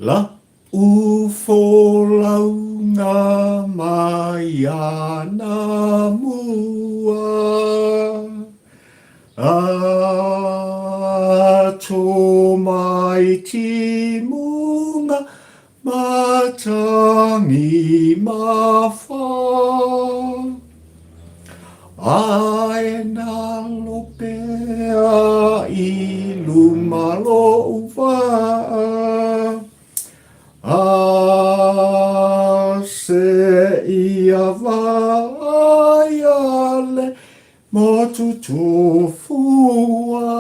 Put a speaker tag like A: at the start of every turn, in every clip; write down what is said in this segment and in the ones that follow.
A: La'u folauga mai ana mua, A tomai timuga matangi mafa. Ae nalo pea i luma lo'u vaa, A seia vaaia le motu tufua.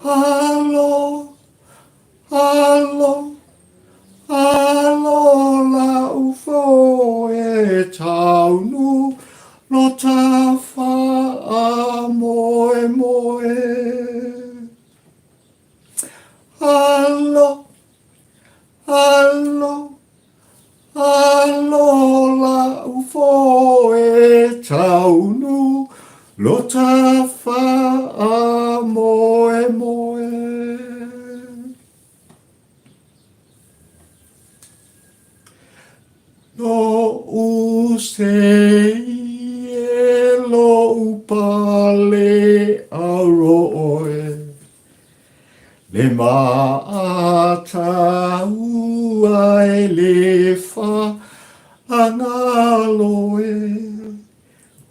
A: Alo, alo, alo la'u foe taunu lo ta faamoemoe. Alo, alo, alo la'u foe taunu lo ta faamoemoe. Lo'u sei e lo'u pale auro oe, Le maataua e le faagalo e,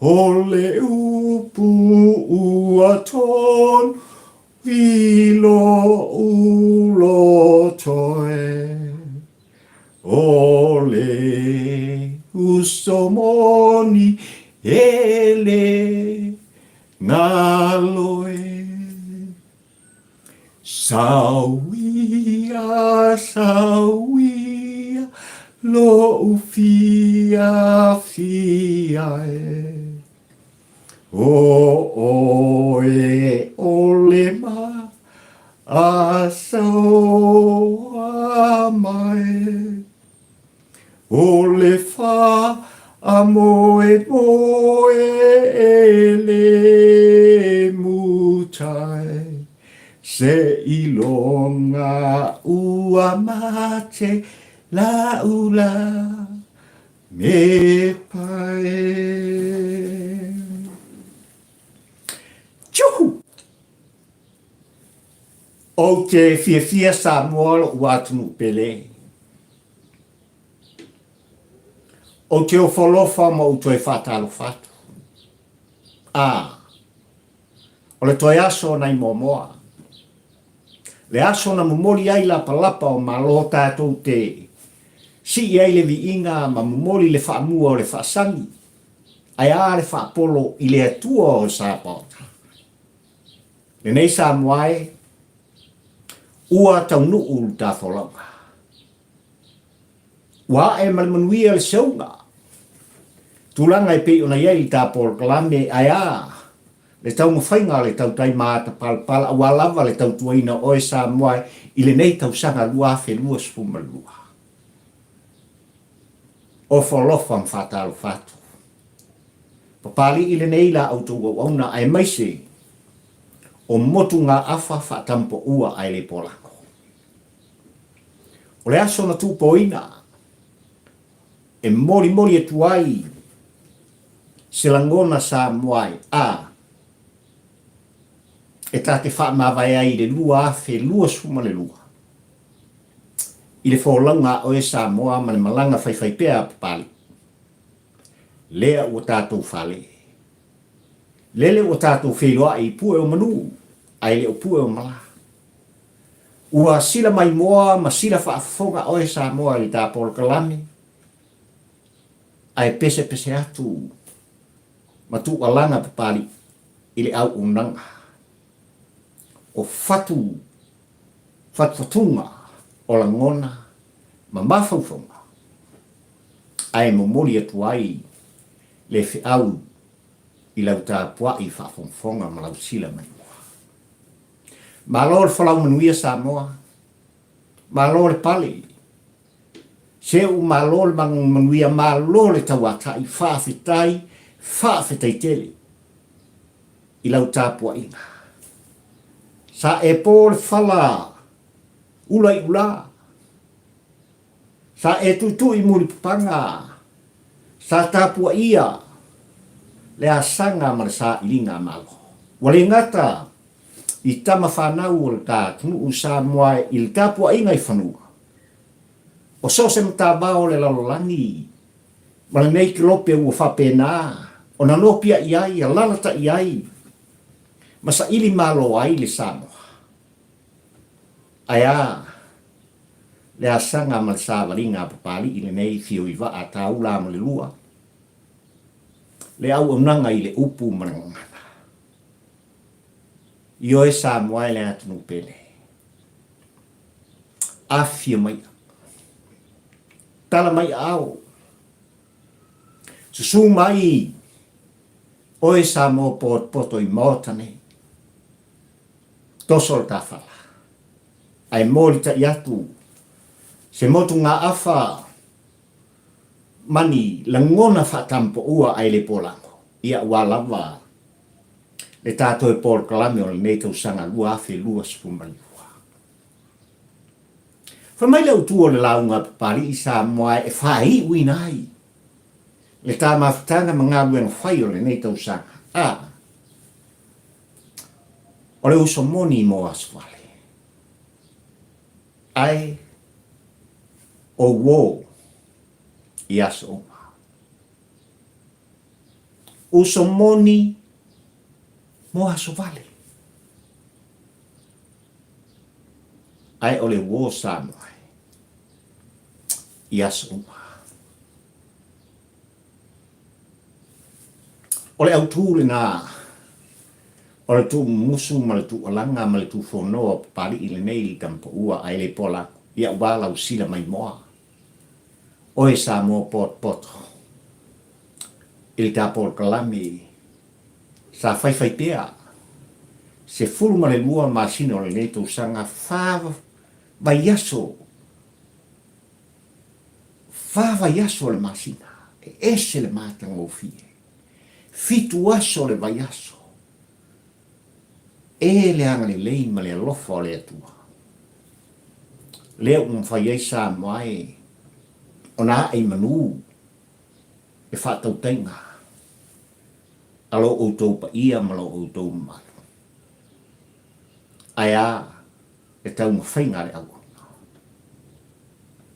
A: O le upu ua tonu i lo'u loto e, O le uso moni e le galo e. Sauia, sauia, lo'u fiafia e. O oe o le ma a soa mai. O le faamoemoe e le mutai, Seiloga ua mate la'u la me pae. Tjuhu! Ou te fiafia Samoa lo'u atunuu pele. Ou te ofo alofa ma ou toe faatalofa atu. A, o le toe aso nai Moamoa. Le aso na momoli ai lapalapa o Malo tatou te sii ai le viiga ma momoli le faamua o le faasagi, ae a le faapolo i le Atua o Sapaota. Lenei Samoa e, ua taunuu le ta folauga. Ua ae ma le manuia le seuga. Tulaga e pei ona i ai le ta polokalame ae a le taumafaiga a le tautai ma ata palapala aua lava le tautuaina o oe Samoa i lenei tausaga 2022. Ofo alofa ma faatalofa atu. Papalii lenei la outou auauna aemaise o motugaafa faatampoua ae le polako. O le aso na tuupoina e molimoli atu ai se lagona Samoa e a e ta te faamavae ai i le 2022 i le folauga a oe Samoa ma le malaga faifaipea a Papalii. Lea ua tatou fale. Lele ua tatou feiloai i pue o manu ae le o pue o malā. Ua sila maimoa ma sila faafofoga oe Samoa i le ta polokalame, ae pesepese atu ma tuualaga Papalii i le auaunaga o fatu fatufatuga o lagona ma mafaufauga, ae momoli atu ai le feau i lau tapuai faafogafoga ma lau sila maimoa. Malo le folau manuia Samoa, malo le pale, seu malo le manuia, malo le tauatai, faafetai, faafetai tele i lau tapuaiga. Sa e po le fala. Ula i ula. Sa e tuitui mulipapaga, sa tapuaia le asaga ma le sailiga a Malo. Ua le gata i tama fanau o le ta atunuu Samoa i le tapuaiga i fanua, o so o se matavao o le lalolagi ma lenei kelope ua faapena ona nopiai ai, alalatai ai ma saili malo ai le Samoa. Ae a le asaga ma le savaliga a Papalii lenei fio i vaa taula ma le lua, le auaunaga i le upu ma le gagana. Ioe Samoa e le atunuu pele. Afifio maia. Tala mai aao. Susu mai oe Samoa potopoto i Maota nei. Toso le tafala. Ae molitai atu se motugaafa ma ni lagona faatampoua ae le polago, ia aua lava le ta toe polokalame o lenei tausaga 2022. Fai mai le autu o le lauga a Papalii Samoa e faaiuina ai le ta mafutaga ma galuega fai o lenei tausaga, a O le uso moni mo aso vale. Ae o uō i aso uma. Uso moni mo aso vale. Ae o le uō Samoa i aso uma. O le autū lenā o le tuumumusu ma le tuualaga ma le tuufonoa o Papalii lenei i le tamapaua ae le pola aku i aua lau sila maimoa. Oe Samoa potopoto i le ta polokalame sa faifai pea 12 masina o lenei tausaga fa vaiaso Fa vaiaso o le masina, e ese le matagofie. Fitu aso o le vaiaso, e le agalelei ma le alofa o le Atua. Lea ua mafai ai Samoa e ona ae i manu le faatautaiga a lo outou paia ma lo outou mamalu. Ae a le taumafaiga a le auauna.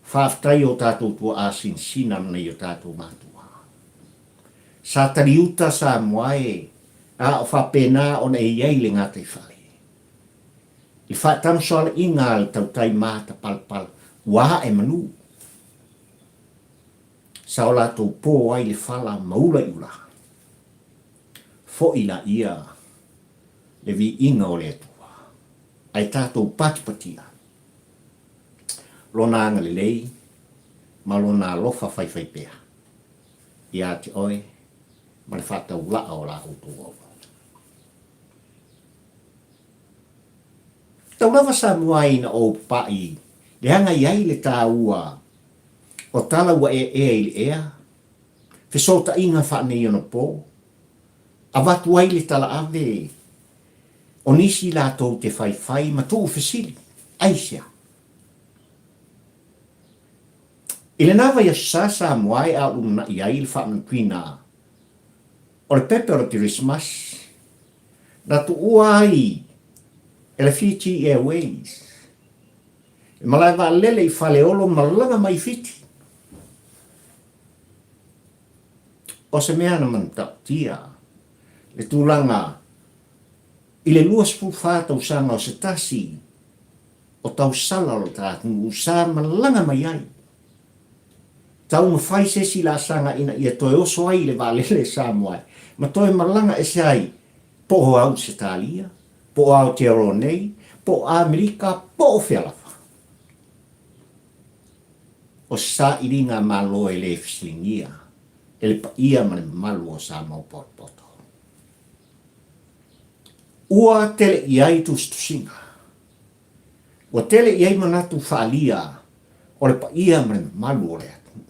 A: Faafetai i o tatou tuaa sinasina ma nai o tatou matua. Sa taliuta Samoa e a o faapena ona e i ai le gataifale. I faatamasoalaiga a le tautai matapalapala ua ae manu. Sa o latou po ai le fala ma ula i ula. Foi laia le viiga o le Atua. Ae tatou patipatia Lona agalelei ma Lona alofa faifaipea ia te oe ma le faataulaa o la outou auauna. Tau lava Samoa ina ou papaʻi leaga i ai le taua o tala ua eaea i le ea, fesootaiga faaneionapo, avatu ai le talaave O nisi latou te faifai ma tuufesili, Aisea? I lena vaiaso sa Samoa e a lumanai ai le faamanatuina o le pepe o le Kerisimasi, na tuua ai e le Fiji Airways le malae vaalele i Faleolo malaga mai i Fiti. O se mea na manatautia le tulaga I le 24 tausaga o se tasi o tausala o le ta atunuu sa malaga mai ai, taumafai se isi laasaga ina ia toe oso ai i le vaalele Samoa ma toe malaga ese ai po o Ausetalia, po o Aotearoa nei, po o Amerika, po o fea lava. O se sailiga Malo e le fesiligia e le paia ma le mamalu o Samoa potopoto. Ua tele i ai tusitusiga. Ua tele i ai manatu faaalia o le paia ma le mamalu o le atunuu.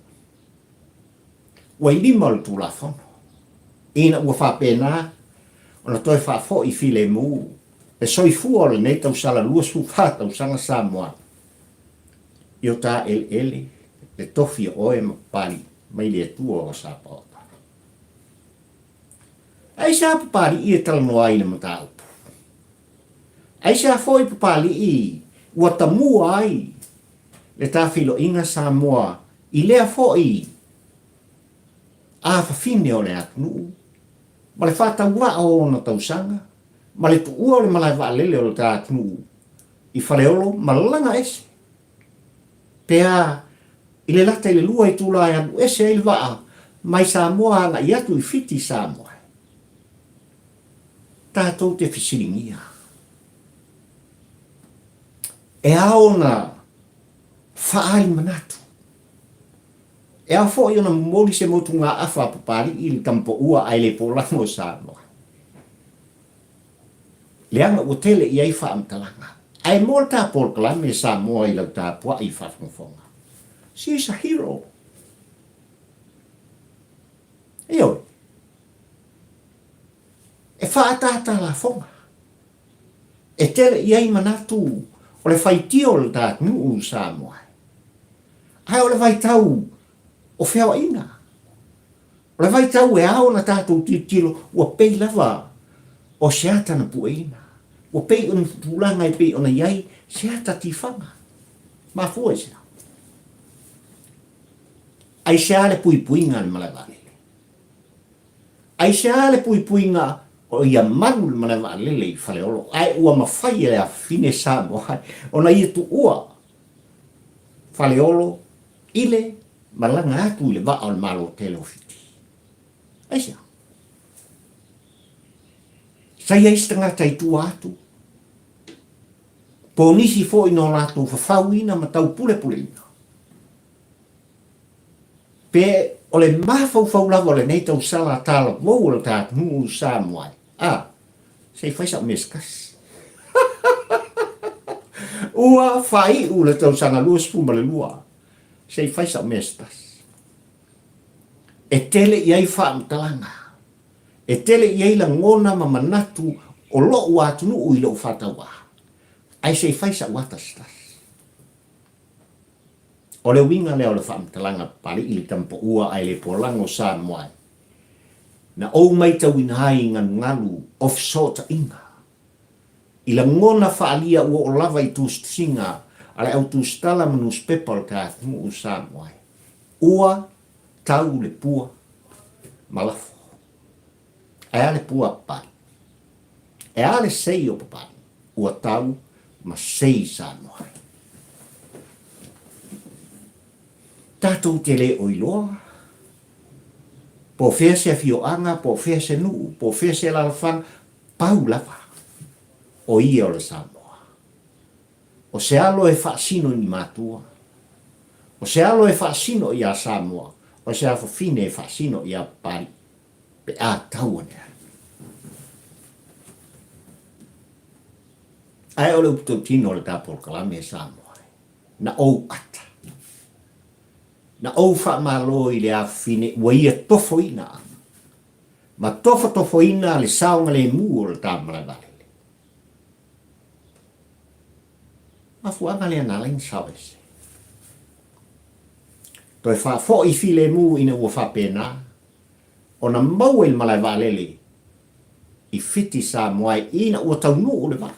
A: Ua i lima o le Tulafono, ina ua faapena ona toe faafoi filemu le soifua o lenei tausala 24 tausaga Samoa. I o ta eleele le tofi o oe ma Papalii mai le Atua o Sapaota. Aisea Papalii e talanoa ai i le mataupu? Aisea foi Papalii ua tamua ai le tafeiloaiga Samoa i lea foi afafine o le atunuu ma le faatauaa o ona tausaga ma le tuua o le malae vaalele o le ta atunuu i Faleolo ma laga ese pe a i le lata i le lua itula e alu ese ai le vaa mai Samoa agai atu i Fiti Samoa. Tatou te fesiligia, e ao ona faaali manatu, e ao foi ona momoli se motugaafa a Papalii i le tamapaua ae le polago o Samoa. Leaga ua tele i ai faamatalaga. Ae mo le ta polokalame Samoa i lau tapuai faafogafoga. She is a hero. Ioe. E faaataata lafoga. E tele i ai manatu o le faitio o le ta atunuu i Samoa. Ae o le vaitau o feoaiga. O le vaitau e ao ona tatou tilotilo ua pei lava o se ata na pueina, ua pei o ni tulaga e pei ona i ai se ata tifaga. Mafua i se a? Aisea le puipuiga a le malae vaalele? Aisea le puipuiga o ia malu le malae vaalele i Faleolo ae ua mafai e le afafine Samoa ona ia tuua Faleolo i le malaga atu i le vaa o le Malo tele o Fiti. Aisea? Sa i ai se tagata i tua atu, po o nisi foi na o latou fafauina ma taupulepuleina. Pe o le mafaufau lava o lenei tausala talavou o le ta atunuu Samoa ai, a, se i fai sa'u mea se tasi. Ua faaiu le tausaga 22, se i fai sa'u mea se tasi. E tele i ai faamatalaga, e tele i ai lagona ma manatu o lo'u atunuu i lo'u faatauā, ae se i fai sa'u ata se tasi. O le uiga lea o le faamatalaga Papalii le tamapaua ae le polago Samoa e na ou maitauina ai i galugalu o fesootaiga i lagona faaalia ua oo lava i tusitusiga a le au tusitala ma nusipepa o le ta atunuu Samoa e ua tau le pua ma lafo. Ae a le pua a Papalii? E a le sei o Papalii? Ua tau ma sei Samoa. Tatou te le o iloa po o fea se afioaga, po o fea se nuu, po o fea se alalafaga, pau lava o ia o le Samoa. O se alo e faasino i ni matua, o se alo e faasino iā Samoa, o se afafine e faasino iā Papalii. Pe a tau ane ai. Ae o le upu tautino o le ta polokalame e Samoa ai, na ou ata. Na ou faamalo i le afafine ua ia tofoina ma tofotofoina le saogalemu o le ta malae vaalele. Mafuaaga lea na ala ai ona sao ese. Toe faafoi filemu ina ua faapena ona maua i le malae vaalele i Fiti Samoa ina ua taunuu le vaa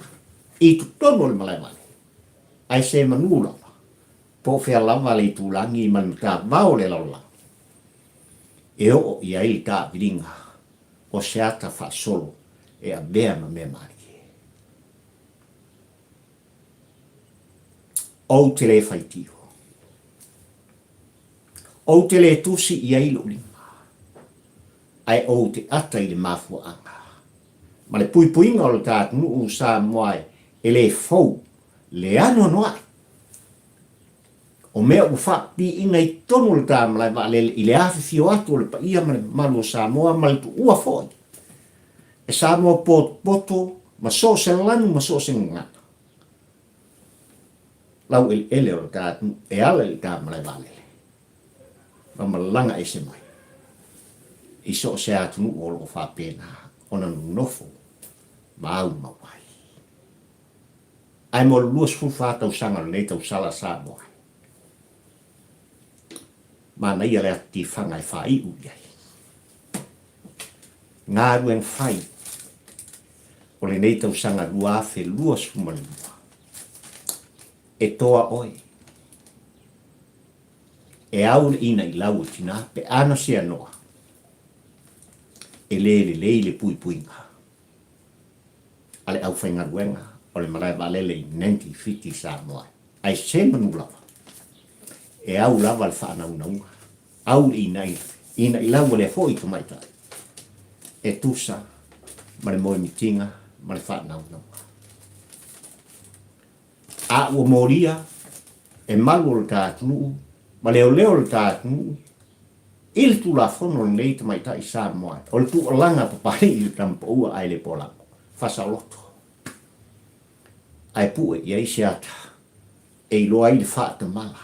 A: i totonu o le malae vaalele. Ae se manu lava, po o fea lava le itulagi ma le matavao o le lalolagi e oo i ai le taaviliga o se ata faasolo e avea ma mea malie. Ou te le faitio. Ou te le tusi i ai lou lima, ae ou te ata i le mafuaaga ma le puipuiga o le ta atunuu Samoa e le fou le anoanoai o mea ua faapipiina i totonu o le ta malae vaalele i le afifio atu o le paia ma le mamalu o Samoa ma le tuua foi e Samoa potopoto ma so o se lanu ma so o se gagana laueleele o le ta atunuu e ala i le ta malae vaalele ma malaga ese mai i so o se atunuu o lo o faapena ona nonofo ma aumau ai. Ae mo le 24 tausaga o lenei tausala Samoa ai. Manaia le atu tifaga e faaiu i ai. Galuega fai o lenei tausaga 2022. E toa oe. E au le ina i lau o tina pe ana seanoa. E le lelei le puipuiga a le aufaigaluega o le malae vaalele i Nanti, Fiti, Samoa. Ae se manu lava, e au lava le faanaunauga, au le ina ina i lau a lea foi tamaitai, e tusa ma le moemitiga ma le faanaunauga. A ua molia e malu o le ta atunuu ma leoleo o le ta atunuu i le Tulafono lenei tamaitai Samoa o le tuualaga a Papalii i le Tamapaua ae le Polago, Fasaoloto, ae pue i ai se ata e iloa ai le faatamala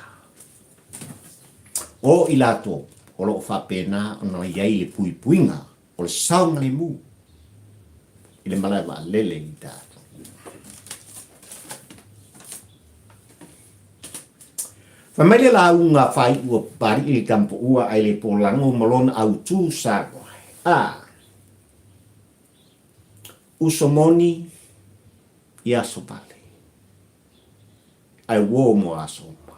A: o i latou o lo o faapena ona i ai le puipuiga o le saogalemu i le malae vaalele i tatou. Fai mai le lauga faaiu a Papalii i le Tamapaua ae le Polago ma lona autū Samoa. A uso moni i aso vale, ae uō mo aso uma.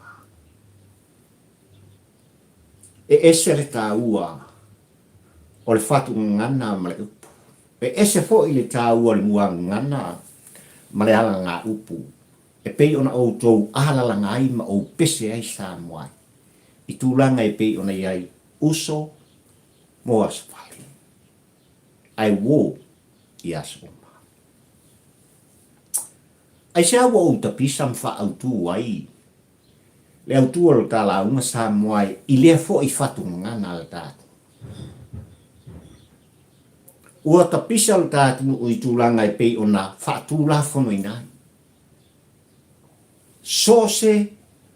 A: E ese le taua o le fatugagana ma le upu. E ese foi le taua o le muagagana ma le alagaupu e pei ona outou alalaga ai ma ou pese ai Samoa i tulaga e pei ona i ai uso mo aso vale, ae uō i aso uma. Aisea ua ou tapisa ma faaautu ai le autu o le ta lauga Samoa i lea foi fatugagana a le ta atunuu? Ua tapisa le ta atunuu i tulaga e pei ona faatulafonoina ai. So o se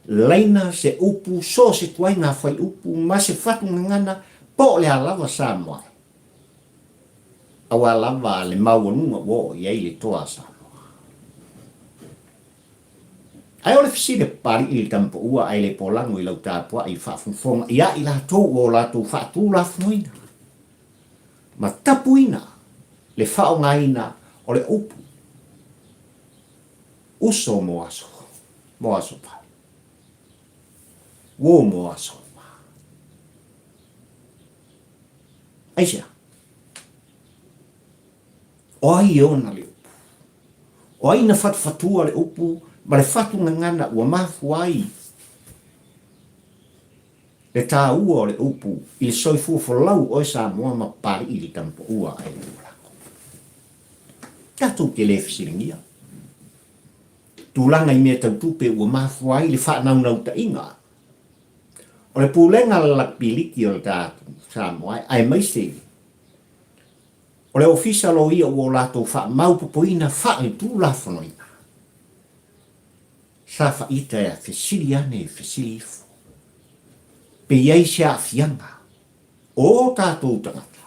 A: laina, se upu, so o se tuaiga fuaiupu ma se fatugagana po o le a lava Samoa e, aua lava le maualuga ua oo i ai le toa a Samoa. Ae o le fesili a Papalii i le tamapaua ae le polago i lau tapuai i faafogafoga ia i latou ua o latou faatulafonoina ma tapuina le faaaogaina o le upu uso mo aso mo aso vale, uo mo aso uma. Aisea? O ai e ona le upu? O ai na fatufatua le upu ma le fatugagana ua mafua ai le taua o le upu i le soifua folau oe Samoa ma Papalii i le tamapaua ae le ua lako? Tatou te le fesiligia tulaga i mea tau tupe ua mafua ai le faanaunautaiga o le pulega a le lakipiliki o le tatou Samoa aemaise O le Ofisa Loia ua o latou faamaopopoina faaletulafonoina. Sa faita e fesili ane fesili ifo, pe i ai se aafiaga o o tatou tagata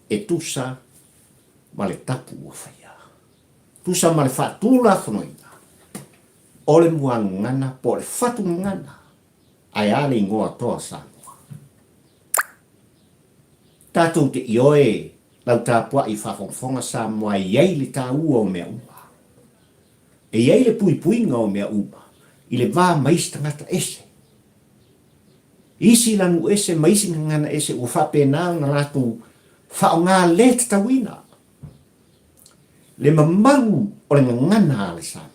A: e tusa ma le tapu ua faia, tusa ma le faatulafonoina o le muagagana po o le fatugagana Ae a le igoa toa Samoa? Tatou te ioe lau tapuai faafogafoga Samoa e i ai le taua o mea uma. E i ai le puipuiga o mea uma i le va ma isi tagata ese. Isi lanu ese ma isi gagana ese ua faapena ona latou faaaoga le tatauina le mamalu o le gagana a le Samoa.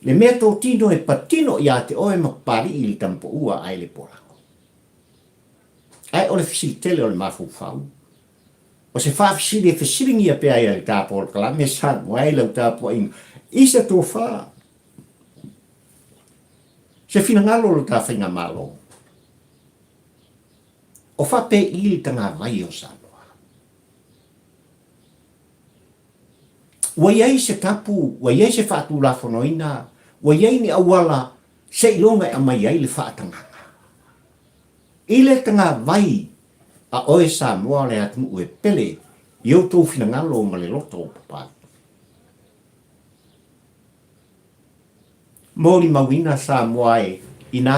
A: Le mea totino e patino ia te oe ma Papalii i le tamapaua ae le polago. Ae o le fesili tele o le mafaufau, o se faafesili e fesiligia pea ai a le ta polokalame Samoa ai lau tapuaiga i se tofa, se finagalo o lo ta faigamalo, o faapei le tagavai o Samoa. Ua i ai se tapu, ua i ai se faatulafonoina, ua i ai ni auala seiloga e aumai ai le faatagaga. I le tagavai a oe Samoa o le atunuu e pele i outou finagalo ma le loto o Papalii. Molimauina Samoa e inā.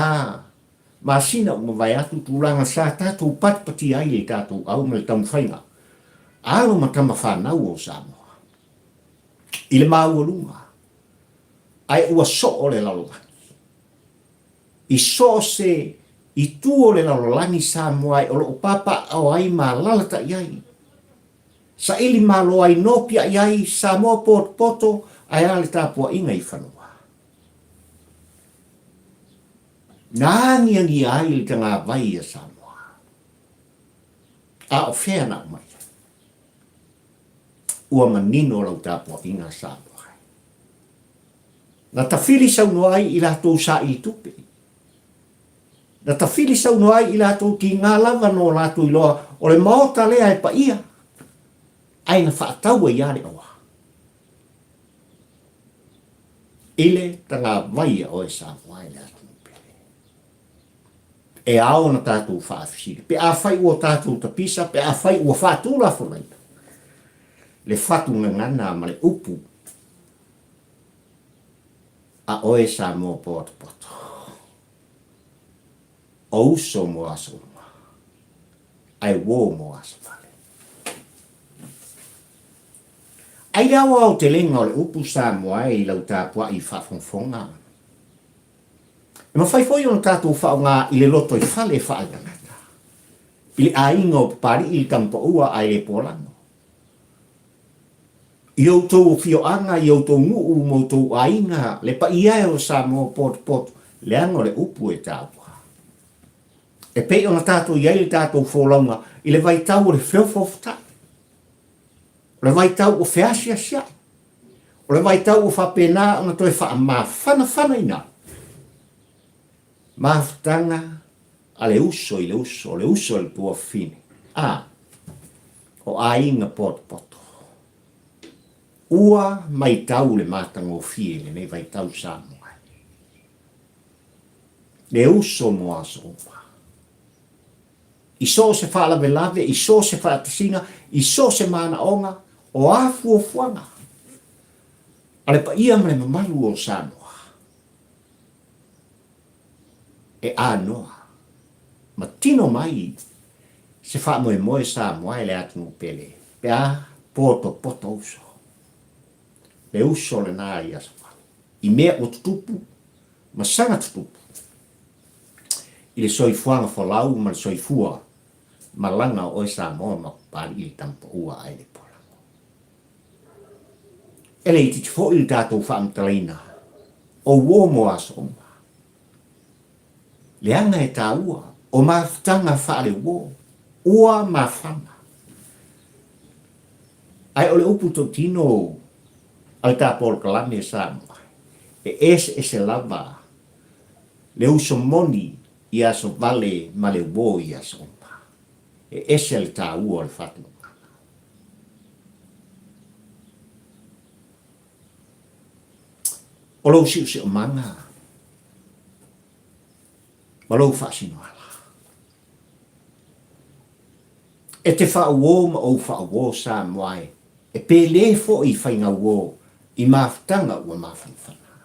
A: masina ua mavae atu tulaga sa tatou patipatia ai le tatou au ma le taumafaiga a alo ma tama fanau o Samoa i le maualuga ae ua soo le lalolagi. I so o se itu o le lalolagi Samoa e o lo o papaaao ai ma alalatai ai. Saili malo ai nopiai ai Samoa potopoto ae a le tapuaiga i fanua. Na agiagia ai le tagavai a Samoa. A o fea na aumai ai? Ua manino lau tapuaiga Samoa. Na tafili saunoa ai i latou saili tupe. Na tafili saunoa ai i latou tiga lava no latou iloa o le maota lea e paia, ae na faatau ai a le oa. I le tagavai a oe Samoa e le atunuu pele. E ao ona tatou faafesili, pe afai ua tatou tapisa, pe afai ua faatulafonoina le fatu gagana ma le upu a oe Samoa potopoto. O uso mo aso uma, ae uo mo aso vale. Ai le aoaotelega o le upu Samoa e i lau tapuai faafogafoga. E mafai foi ona tatou faaaoga i le lotoifale faaletagata, i le aiga o Papali'i i le Tamupaua ae le Pualano. I outou afioaga, i outou nuu ma outou aiga, le paia e o Samoa potopoto, leaga o le upu e taua. E pei ona tatou i ai le tatou folauga i le vaitau o le feofaofata'i, o le vaitau o feasiasia'i, o le vaitau ua faapena ona toe faamafanafanaina ai mafutaga a le uso i le uso, o le uso i le tuafafine, a, o aiga potopoto. Ua maitau le matagofie i lenei vaitau Samoa. Le uso mo aso uma. I so o se faalavelave, i so o se faatasiga, i so o se manaoga, o a fuafuaga a le paia ma le mamalu o Samoa e anoa ma tino mai se faamoemoe Samoa e le atunuu pele pe a potopoto uso. Le uso lena i aso vale. I mea ua tutupu ma saga tutupu i le soifuaga folau ma le soifua malaga o oe Samoa ma Papali'i le Tamapaua ae le Polago. E le itiiti foi le tatou faamatalaina o uo mo aso uma. Leaga e taua o mafutaga faale-uo, ua mafana. Ae o le upu tautino a le ta polokalame Samoa, e eseese lava le uso moni i aso vale ma le uo i aso uma. E ese le taua o le faatulagaga. O lou siosiomaga ma lou faasinoala. E te faauō ma ou faauō Samoa e, e pēlē foi i faigauō i mafutaga ua mafanafana.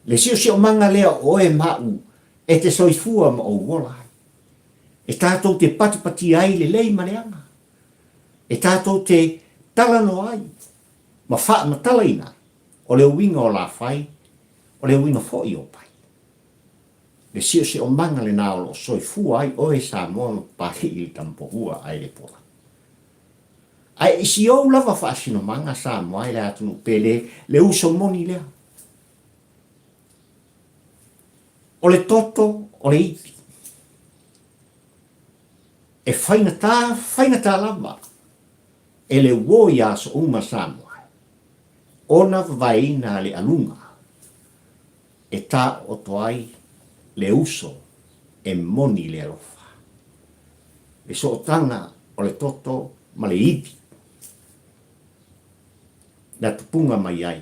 A: Le siosiomaga lea o oe ma au e te soifua ma ou ola ai. E tātou te patipatia ai le lei ma le aga. E tātou te talanoa ai ma faamatalaina ai o le uiga o lafai, o le uiga foi o pai. Le siosiomaga lena o lo o soifua ai oe Samoa ma Papali'i i le Tamapohua ae le Pola. Ae i si ou lava faasinomaga Samoa e le atunuu pele le uso moni lea. O le toto o le ivi. E faigata, faigata lava e le uo i aso uma Samoa ona vavaeina le aluga e taooto ai le uso e moni le alofa, le sootaga o le toto ma le ivi na tupuga mai ai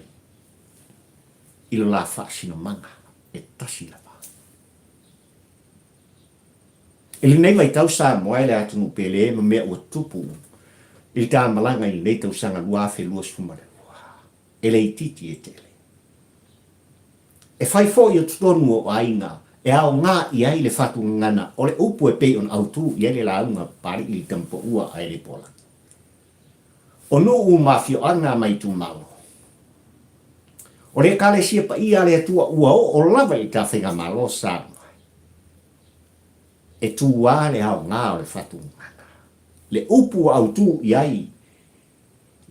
A: i lo la faasinomaga e tasi lava. I lenei vaitau Samoa e le atunuu pele ma mea ua tutupu i le tamalaga i lenei tausaga 2022, e le itiiti e tele. E fai foi o totonu o aiga e aoga i ai le faatugagana o le upu e pei ona autū i ai le lauga Papali'i i le Tamapoua a Elepola. O nuu ma afioaga ma itumalo. O le Ekalesia Paia a le Atua ua oo lava i le Tafaigamalo o Samoa, e tūā le aoga o le faatugagana, le upu ua autū i ai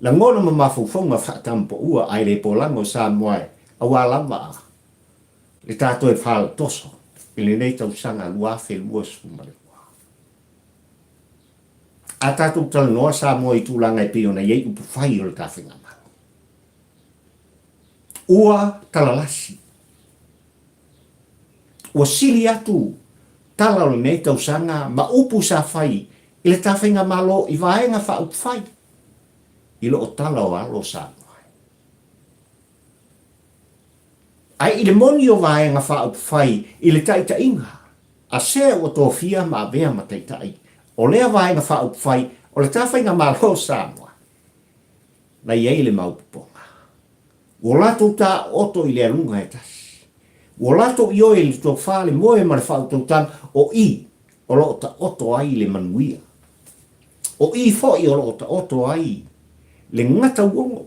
A: lagona ma mafaufauga faatampoua ae le polaga o Samoa aua lava le ta toe falatoso i lenei tausaga 2022. A tatou talanoa Samoa i tulaga e pei ona i ai upufai o le ta faigamalo, ua talalasi, ua sili atu tala o lenei tausaga ma upu sa fai i le ta faigamalo i vaega faaupufai i loo tala o alo o Samoa. Ae i le moni o vaega faaupufai i le taitaiga a se ua tofia ma avea ma taitai o lea vaega faaupufai o le ta faigamalo o Samoa, na i ai le maopopoga. Ua latou taooto i le aluga e tasi. Ua latou ioe i le tofa, le moe ma le faautautaga, o i o lo o taoto ai le manuia. O i foi o lo o taoto ai le gatauogo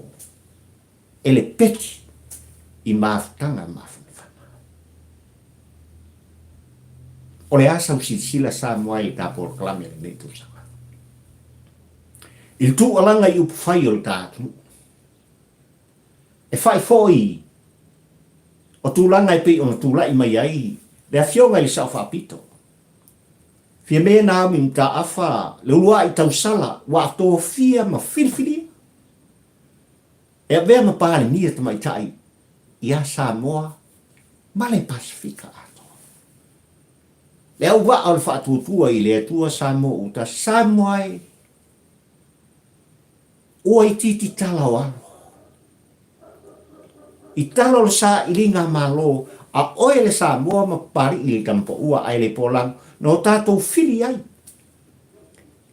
A: e le peti i mafutaga mafanafana. O le a sau silasila Samoa i le ta polokalame o lenei tausaga? I le tuualaga i upufai o le ta atunuu, e fai foi o tulaga e pei ona tulai mai ai le Afioga i le Sao Faapito, Fiame Naomi Mataafa le uluai tausala ua tofia ma filifilia e avea ma Palemia tamaitai ia Samoa ma le Pasefika atoa. Le auvaa o le faatuatua i le Atua Samoa ua tasi, Samoa e, ua itiiti tala o alo. I tala o le sailiga Malo a oe le Samoa ma Papali'i le Tamapaua ae le Polago na o tatou fili ai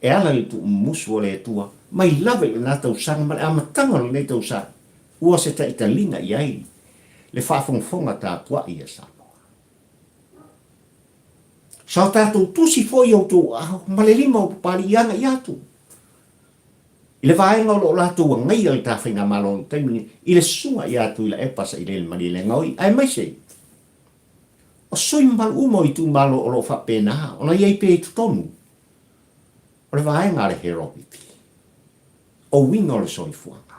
A: e ala i le tuumumusu o le Atua mai lava i lena tausaga ma le amataga o lenei tausaga ua se taitaliga i ai le faafogafoga tapuai a Samoa. Sa o tatou tusi foi i outou aao ma le lima o Papali'i agai atu i le vaega o lo o latou agaia le ta faigamalo i le taimi lenei, i le susuga ia Tuilaepa Sailele Malielegaoi, aemaise o sui mamalu uma o itumalo o lo o faapena ona i ai pea i totonu o le vaega a le Heropipi. O uiga o le soifuaga.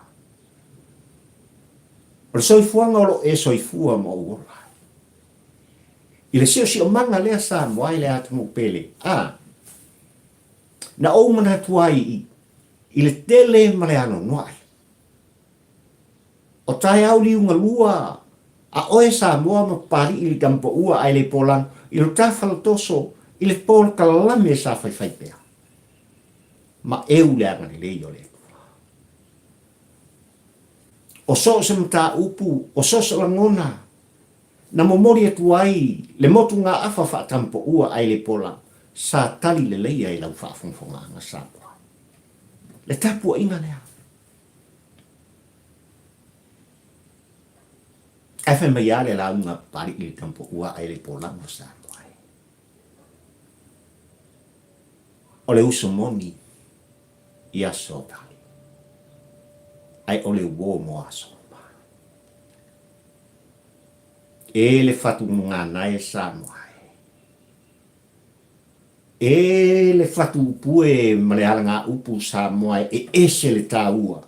A: O le soifuaga o lo o e soifua ma ou ola ai. I le siosiomaga lea Samoa i le atunuu pele, a, Na ou manatu ai i le tele ma le anoanoai. O taeao liugalua a oe Samoa ma Papali'i i le Tamapaua ae le Polago i lo ta faletoso i le polokalame sa faifai pea. Ma eu le agalelei o le Atua. O so o se mataupu, o so o se lagona, Na momoli atu ai le motugaafa faatampoua ae le pola sa tali leleia i lau faafogafogaaga Samoa. Le tapuaiga lea. Ae fai mai lava le lauga a Papali'i i le tampoua ae le polaga o Samoa e. O le uso moni i aso tali, ae o le uo mo aso uma. E le fatu gagana e Samoa e. E le fatu upu e ma le alagaupu Samoa e e ese le taua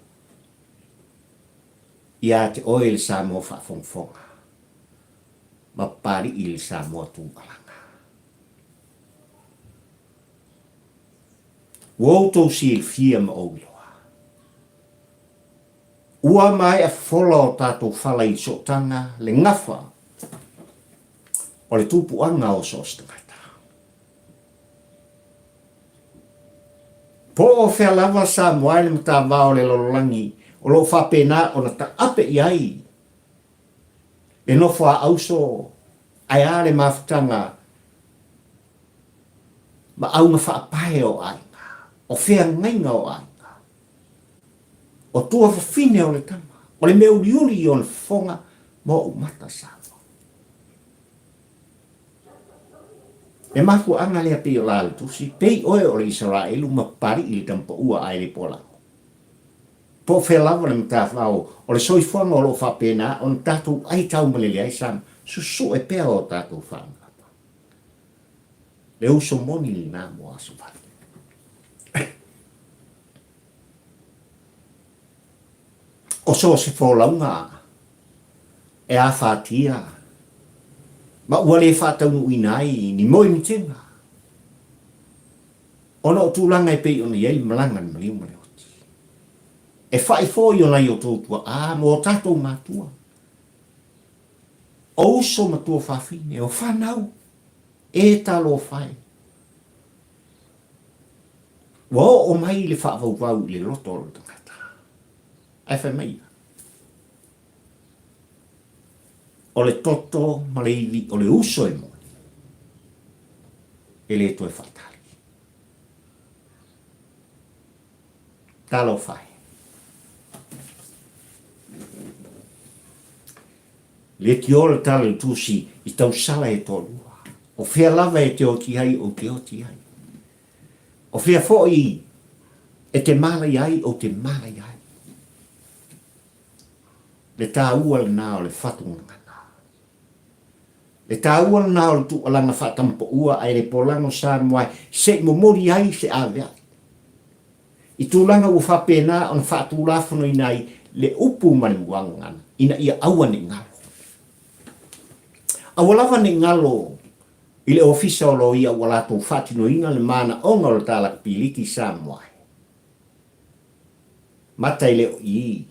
A: ia te oe le Samoa faafogafoga ma Papali'i le Samoa tuualaga. Ua outou silafia ma ou iloa. Ua maea fofola o tatou fala i sootaga le gafa o le tupuaga o so o se tagata. Po o fea lava Samoa i le matavao o le lalolagi o lo o faapena ona taape i ai le nofo a auso ae a le mafutaga ma auga faapae o aiga, o feagaiga o aiga. O tuafafine o le tama, o le mea uliuli i ona fofoga ma ou mata Samoa. Le mafuaaga lea pei o la le Tusi, Pei oe o le Isaraelu ma Papali'i le tamapaua ae le poalago. Po o fea lava le matafao o le soifuaga o lo o faapena ona tatou ai taumalele ai sa susue pea o tatou faamama. Le uso moni lena mo aso vale. O so o se folauga e afatia ma ua le faataunuuina ai ni moemitega ona o tulaga e pei ona i ai le malaga a le maliu ma le oti. E fa'i foi o nai o outou tua'a ma o tatou matua, o uso ma tuafafine, o fanau, e talofa e. Ua oo mai le faavauvau i le loto o le tagata. Ae fai mai ia, O le toto ma le ivi o le uso e moni, e le toe faatali. Talofa e. Leitioa le tala i le tusi i tausala e toalua. O fea lava e te oti ai ou te oti ai. O fea foi e te mālaia ai ou te mālaia ai. Le tāua lena o le fatu gagana. Le tāua lena o le tuualaga faatamapaua ae le polago Samoa se i momoli ai se avea'i. I tulaga ua faapena ona faatulafonoina ai le upu ma le muagagana ina ia aua ne i galo. Aua lava ne i galo i le Ofisa o Loia ua latou faatinoina le manaoga o le Tala Kapiliki Samoa e mata e le o i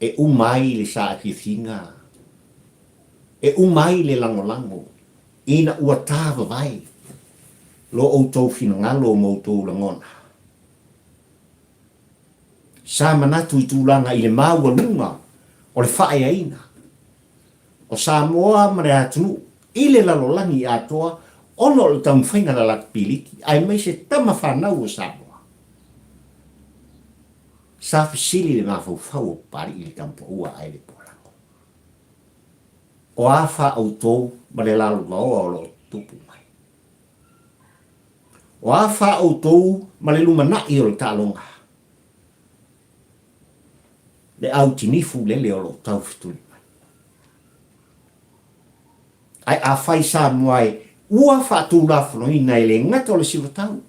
A: e uma ai le saafiafiga, e uma ai le lagolago ina ua tavavae lo outou finagalo ma outou lagona. Sa manatu i tulaga i le maualuga o le faaeaina o Samoa ma le atunuu i le lalolagi atoa ona o le taumafaiga a le Kapiliki aemaise tama fanau o Samoa. Sa fesili le mafaufau o Papali'i i le tamapaua ae le polago. O a fa outou ma le lalovaoa o lo o tutupu mai? O a fa outou ma le lumanai o le taaloga? Le au tinifu lele o lo o taufetuli mai. Ae afai Samoa e ua faatulafonoina e le gata o le sivatau,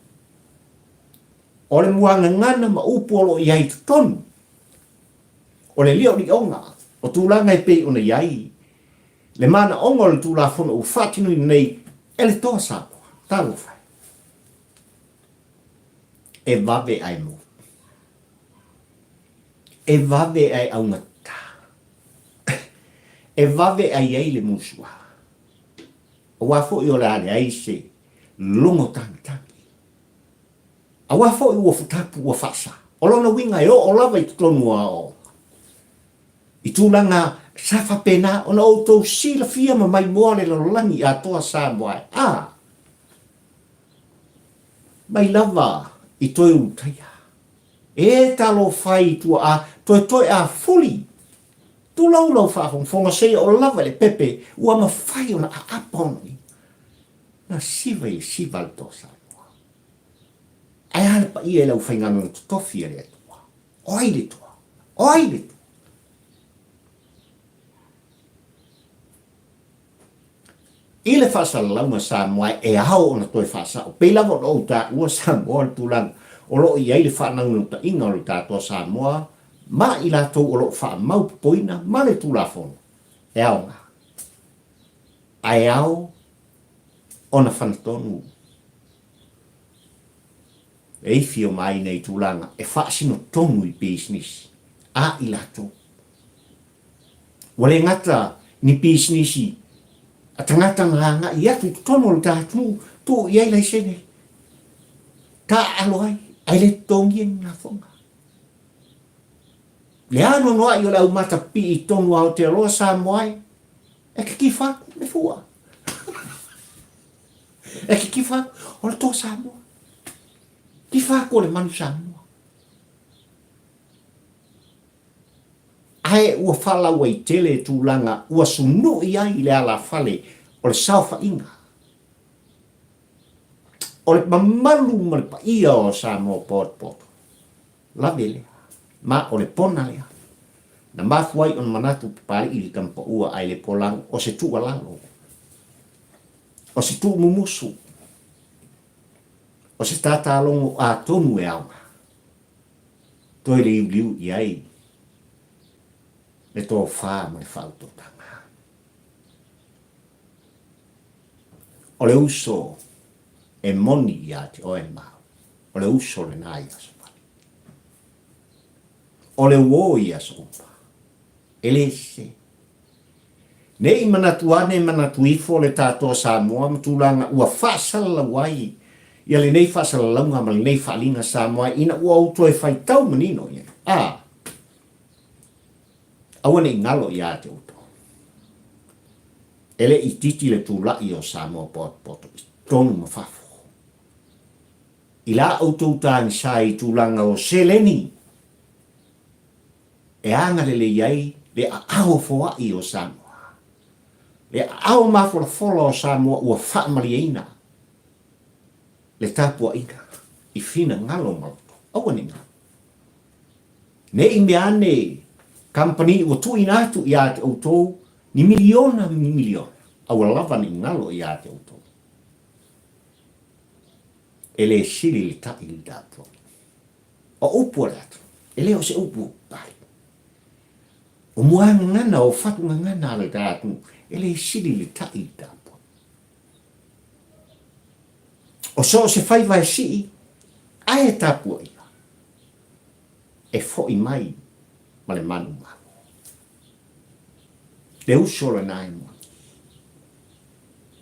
A: o le muagagana ma upu o lo o i ai i totonu, o le liolioga o tulaga e pei ona i ai le manaoga o le Tulafono ua faatinoina nei e le Toa Samoa. Talofa e! E vave ae mou. E vave ae augata. E vave ae i ai le musuā. Aua foi o le a leai se logo tagitagi. Aua foi ua futapu ua faasa. O lona uiga e oo lava i totonu o aoaoga. I tulaga sa faapena ona outou silafia ma maimoa le lalolagi atoa Samoa e a mai lava i toe ulutaia. E talofa i tuaa toetoe a fuli tulou lau faafogafoga seia oo lava i le pepe ua mafai ona aapa ona uiga. Na siva i le siva a le toa Samoa. Ae a le paia i le aufaigaluega totofi a le Atua? O ai le Toa? O ai le Toa? I le faasalalauga Samoa e ao ona toe faasao, pei lava ona ou taua Samoa le tulaga o lo o i ai le faanaunautaiga o le tatou Samoa ma i latou o lo o faamaupopoina ma le Tulafono e aoga. Ae ao ona fanatonu e ifi o mai nei tulaga e faasino tonu i pisinisi a i latou. Ua le gata ni pisinisi a tagata na agai atu i totonu o le ta atunuu tuu i ai laisene, taaalo ai, ae le totogia ni lafoga. Le anoanoai o le aumata pipii tonu a Aotearoa Samoa ai, e kitifa atu le fua. E kitifa atu, o le toa Samoa. Tifa atu o le manu Samoa. Ae ua faalauaitele tulaga ua sunu'i ai le alafale o le saofaiga. O le mamalu ma le paia o Samoa potopoto, lave lea, ma o le pona lea. Na mafua ai ona manatu Papalii i le tama paua ae le polago, o se tuualalo, o se tuumumusu, o se tatalogo atonu e aoga, toe liuliu i ai le tofa ma le faautautaga. O le uso e moni ia te oe ma au, o le uso lena i aso fale. O le uō i aso uma, e le sese. Ne i manatu ane manatu ifo le tatou Samoa ma tulaga ua faasalalau ai ia lenei faasalalauga ma lenei faaaliga Samoa ina ua ou toe faitau manino i ai. A! Aua ne i galo ia te outou. E le itiiti le tula'i o Samoa potopoto i totonu ma fafo. I la outou tagisa i tulaga o seleni e agalelei ai le aao foa'i o Samoa, le aao mafolafola o Samoa ua faamalieina le tapuaiga i finagalo ma loto. Aua ne i galo. Ne i mea ane kamupani ua tuuina atu ia te outou ni miliona ma ni miliona, aua lava ne i galo ia te outou. E le sili le taʻi i le tapuai. O upu a le atunuu, e le o se upu pali. O muagagana, o fatugagana a le atunuu, e le sili le taʻi i le tapuai. O so o se faiva e sii, ae tapuaia, e foi mai ma le manumanu. Le uso lena e moni.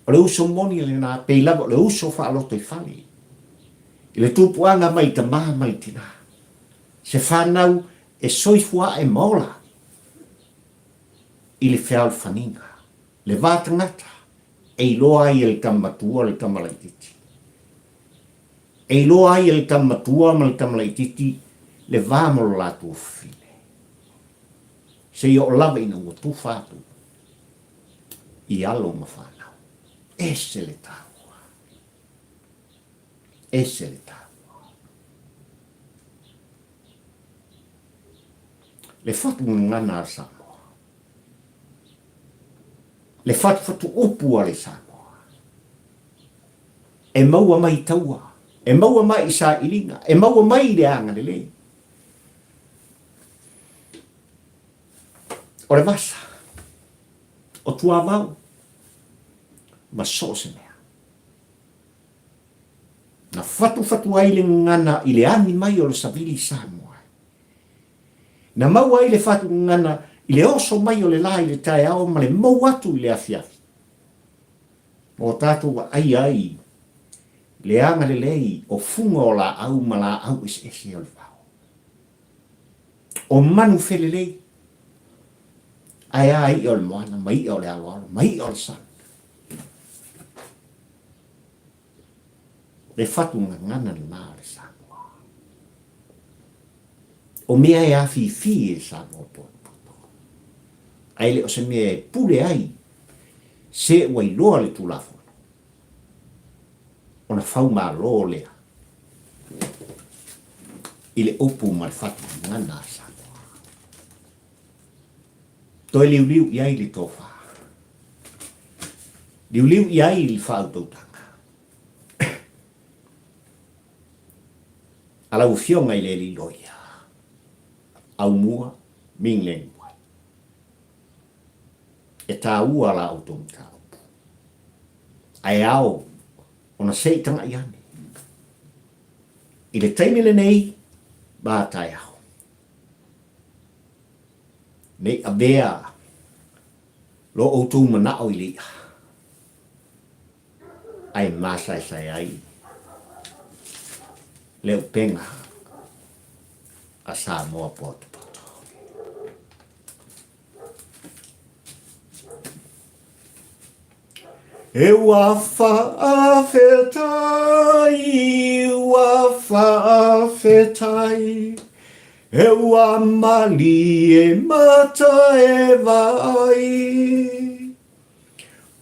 A: O le uso moni lena, pei lava o le uso faalotoifale i le tupuaga mai tamā mai tinā. Se whanau e soifua ae ma ola i le fealofaniga, le va tagata e iloa ai e le tama matua le tama laitiiti. E iloa ai e le tama matua ma le tama laitiiti le va ma lo latou fafine. Seia oo lava ina ua tufa atu i alo ma fanau. Ese le taua. Ese le taua. Le fatu gagana a Samoa. Le fatufatu upu a le Samoa. E maua mai i taua, e maua mai i sailiga, e maua mai i le agalelei. O le vasa, o tuavao, ma so o se mea. Na fatufatu ai le gagana i le agi mai o le savili i Samoa. Na maua ai le fatu gagana i le oso mai o le la i le taeao ma le mou atu i le afiafi. Ma o tatou vaaia ai le agalelei o fuga o laau ma laau eseese o le vao. O manu felelei, ae a iʻa o le moana ma iʻa o le aloalo ma iʻa o le sami. Le fatu gagana lena o le Samoa. O mea e afifi e Samoa potopoto. Ae le o se mea e pule ai se ua iloa le Tulafono ona faumalo lea i le upu ma le fatu gagana a Samoa. Toe liuliu i ai le tofa. Liuliu i ai le faautautaga. A lau Afioga i le Alii Loia, Aumua Ming Leng Wai. E tāua la outou mataupu. Ae ao ona se i taga'i ane. I le taimi lenei, ma taeao. Ne i avea lo outou manao i le i'a, ae masaesae ai le upega a Samoa potopoto. E ua faafetai, ua faafetai, e ua malie mata e vaai.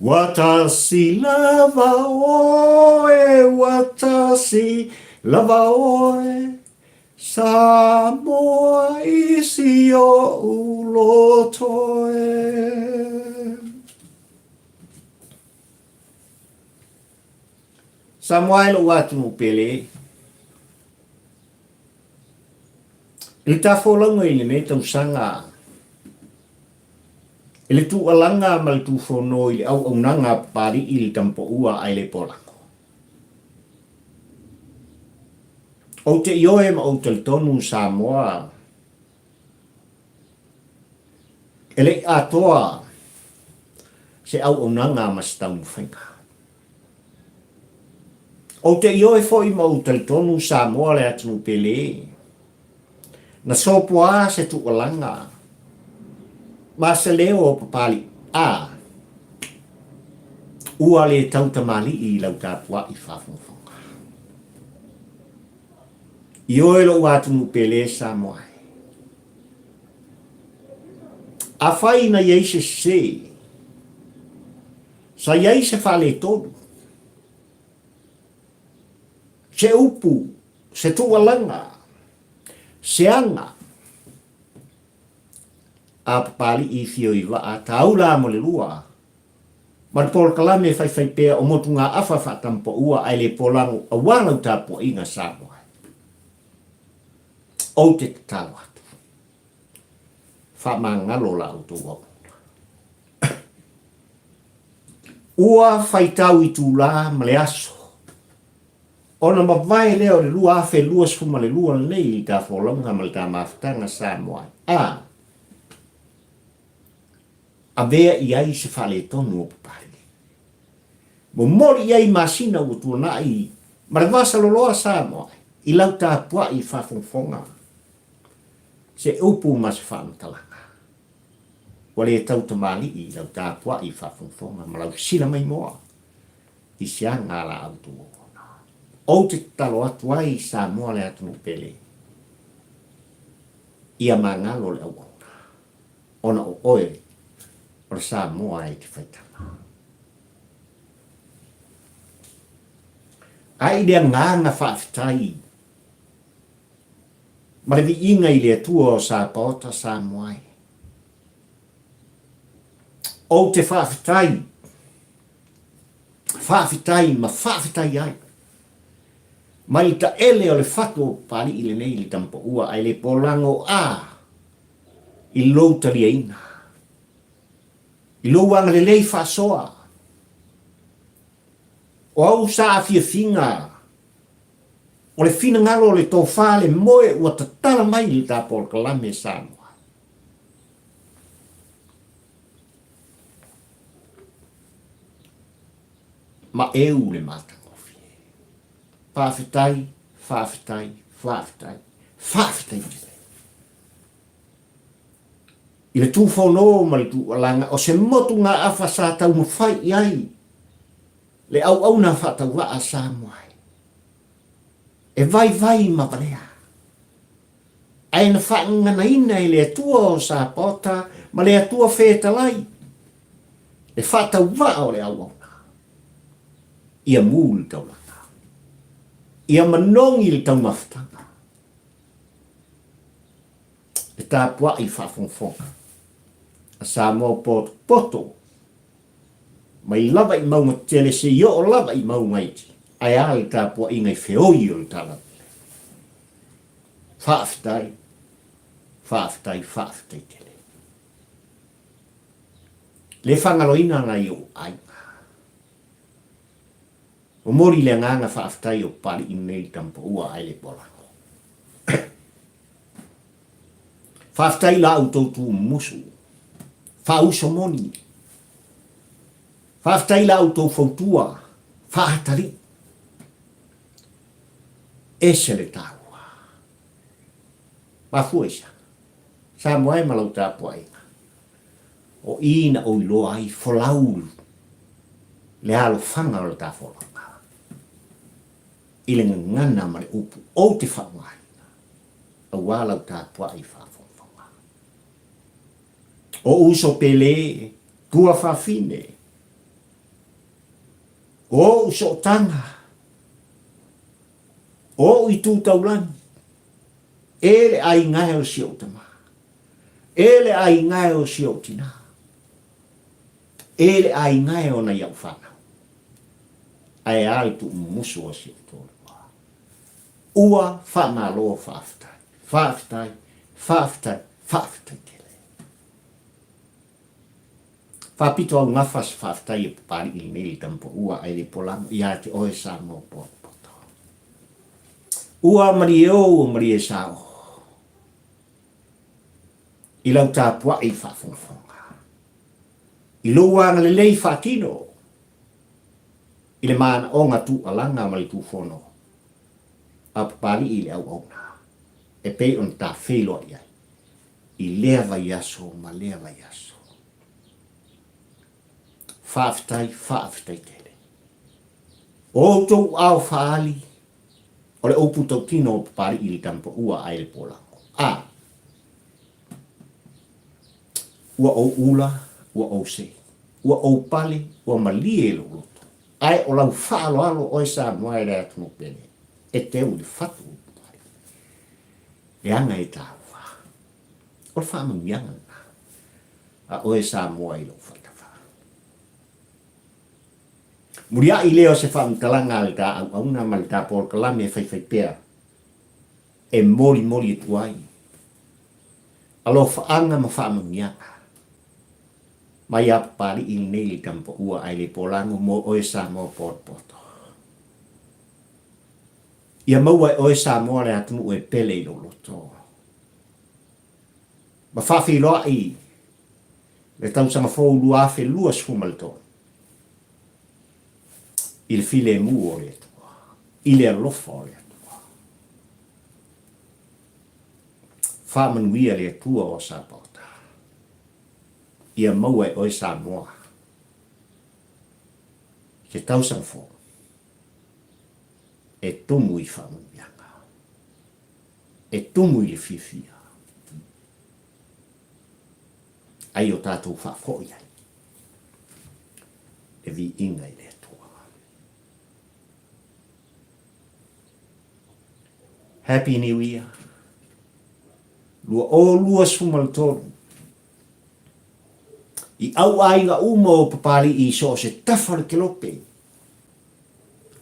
A: Ua tasi lava oe, ua tasi lava oe, Samoa i si oʻu loto e. Samoa e loʻu atunuu pele. I le tafolauga i lenei tausaga, i le tuualaga ma le tufono i le auaunaga a Papali'i i le Tamapaua a Aile Polago. Ou te ioe ma ou talitonu Samoa e le i atoa se auaunaga ma se taumafaiga. Ou te ioe foi ma ou talitonu Samoa le atunuu pele na sopoa se tuualaga ma se leo o Papali'i a ua le tau tamalii i lau tapua'i faafogafoga. Ioe lo'u atunuu pele Samoa e. Afai na i ai se sese, sa i ai se faaletonu, se upu, se tuualaga, se aga, a Papali'i Fio i Vaa, Taula mo le lua, ma le polokalame faifaipea o motugaafa faatampaua ae le polago aua lau tapuaiga Samoa. Ou te tatalo atu, faamagalo la outou auauna. Ua faitau itulā ma le aso ona mavae lea o le 2022 lenei i le ta folauga ma le ta mafutaga Samoa a avea i ai se faaletonu o Papalii. Momoli i ai masina ua tuanai ma le vasaloloa Samoa i lau tapuai faafogafoga se upu ma se faamatalaga. Ua le tau tamalii i lau tapuai faafogafoga ma lau sila maimoa i se aga a la outou auauna. Ou te tatalo atu ai i Samoa le atunuu pele, ia magalo le auauna, ona o oe o le Samoa e te faitama. Ae i le agaga faafetai ma le viiga i le Atua o Sapaota Samoa e. Ou te faafetai, faafetai ma faafetai ai mai le taele o le fatu o Papali'i lenei i le Tamapaua ae le polago a i lou taliaina, i lou agalelei faasoa. O au saafiafiga O le finagalo o le tofa le moe ua tatala mai i le ta polokalame Samoa. Maeu le matagofie. Faafetai, faafetai, faafetai, faafetai tele. I le tufono ma le tuualaga o se motugaafa sa taumafai i ai le auauna faatauvaa Samoa e vaivai ma valea, ae na faagaganaina e le Atua o Sapaota ma le Atua Fetalai le faatauvaa o le auauna, ia mū le taulaga, ia manogi le taumafataga, le tapuai faafogafoga a Samoa potopoto Mai lava i mauga tele seia oo lava i mauga iti, ae a le tapuaiga i feoi o le talalelei. Faafetai, faafetai, faafetai tele. Le faagaloina nai ou aiga. Momoli le agaga faafetai o Papali'i nei i Tamapaua ae le Polago. Faafetai i la outou tuumusu, faauso moni. Faafetai i la outou fautua, faatalii. Ese le taua. Mafua i se aga? Samoa e ma lau tapuaiga. O i na ou iloa ai folau le alofaga o le ta folauga i le gagana ma le upu ou te faaaogaina. Aua lau tapuai faafogafoga. O uso pele, tua fafine. O ou sootaga, o ou itu taulagi, e le aiga e o si ou tama, e le aiga e o si ou tinā, e le aiga e o nai au fanau, ae a le tuumumusu o si ou toalua. Ua faamalo faafetai, faafetai, faafetai, faafetai tele. Faapito augafa se faafetai a Papali'i lenei le tamapaua ae le polago ia te oe Samoa potopoto. Ua malie o ua malie sao i lau tapuai faafogafoga, i lou agalelei faatino i le manaoga tuualaga ma le tufono a Papali'i i le auauna e pei ona ta feiloai ai i lea vaiaso ma lea vaiaso. Faafetai, faafetai tele. O outou ao faaali, o le upu tautino o Papali'i i le tamapaua ae le polago. A. Ua ou ula, ua ou sei. Ua ou pale, ua malie lou loto. Ae o lau faaaloalo oe Samoa e le atunuu pele, e teu i le fatu o Papali'i. Leaga e taua. O le faamanuiaga lena a oe Samoa i lou faitafā. Muliaʻi lea o se faamatalaga a le ta auauna ma le ta polokalame e faifaipea e molimoli atu ai alofaaga ma faamanuiaga mai a Papali'i lenei le tamapaua ae le polago mo oe Samoa potopoto. Ia maua e oe Samoa le atunuu e pele i lou loto. Ma faafeiloai le tausaga fou 2023 i le filemu o le Atua, i le alofa o le Atua. Faamanuia le Atua o Sapaota. Ia maua e oe Samoa se tausaga fou e tumu i faamanuiaga, e tumu i le fiafia, ai o tatou faafoi ai le viiga i le Atua. Happy New Year 2023 i au aiga uma o Papali'i i so o se tafa o le kelope.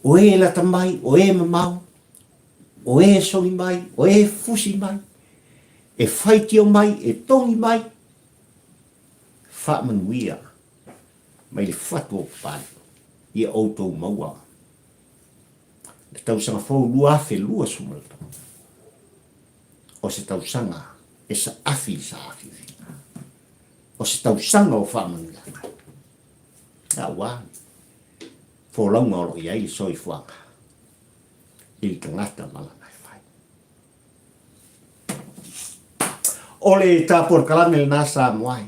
A: O e lata mai, o e mamao, o e sogi mai, o e fusi mai, e faitio mai, e togi mai, faamanuia mai le fatu o Papali'i ia outou maua le tausaga fou 2023 o se tausaga e saafi i saafiafiga, o se tausaga o faamanuiaga. Aua folauga o lo o i ai le soifuaga i le tagata ma lana e fai. O le ta polokalame lena Samoa e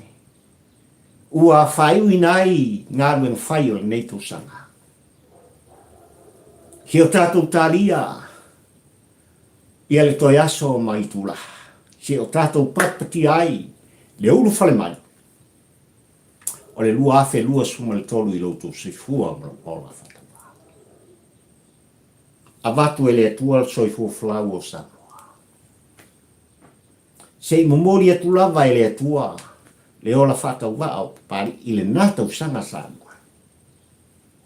A: ua faaiuina ai galuega fai o lenei tausaga. Ki o tatou talia ia le toe aso ma itula, se o tatou patipatia ai le ulufale mai o le 2023 i lo outou soifua ma lou ola faatauvaa. Avatu e le Atua le soifua folau o Samoa. Se i momoli atu lava e le Atua le ola faatauvaa o Papali'i i lena tausaga Samoa.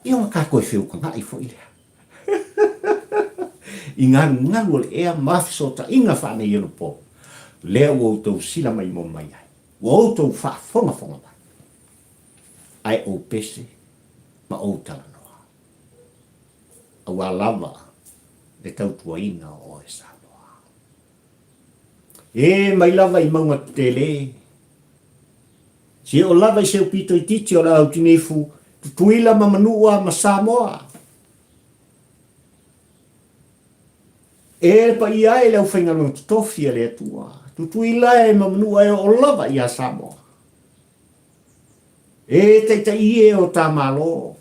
A: Ia ua tatou e feutaga'i foi lea i galugalu o le ea ma fesootaiga faaneionapo, lea ua outou silamaimoa mai ai. Ua outou faafogafoga mai, ae ou pese ma ou talanoa, aua lava le tautuaina o oe Samoa. E mai lava i mauga tetele, seia oo lava i se upito itiiti o le Autinifu, Tutuila ma Manua ma Samoa. E le paia e le aufaigaluega totofi a le Atua, Tutuila e ma Manua e oo lava ia Samoa. E taitai e o ta Malo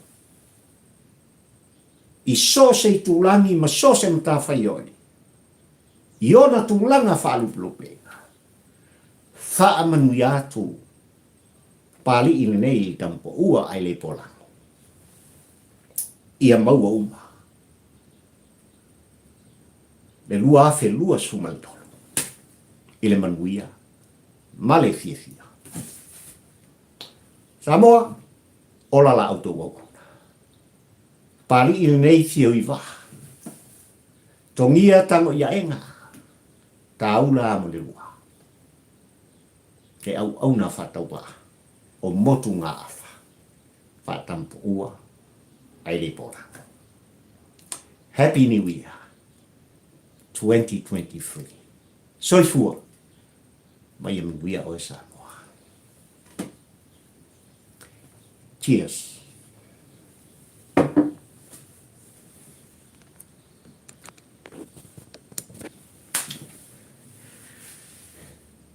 A: i so o se itulagi ma so o se matafaioi i ona tulaga faalupelupe. Faamanuia atu Papali'i lenei i le tamapaua ae le polago. Ia maua uma le 2023 i le manuia ma le fiafia. Samoa, ola la outou auauna. Papalii lenei fio i vaa. Togia tago i aega, taula a Molelua. Le auauna faatauvaa o motugaafa faatampaua ai le polaga. Happy New Year 2023. Soifua ma ia manuia oe Samoa. Cheers.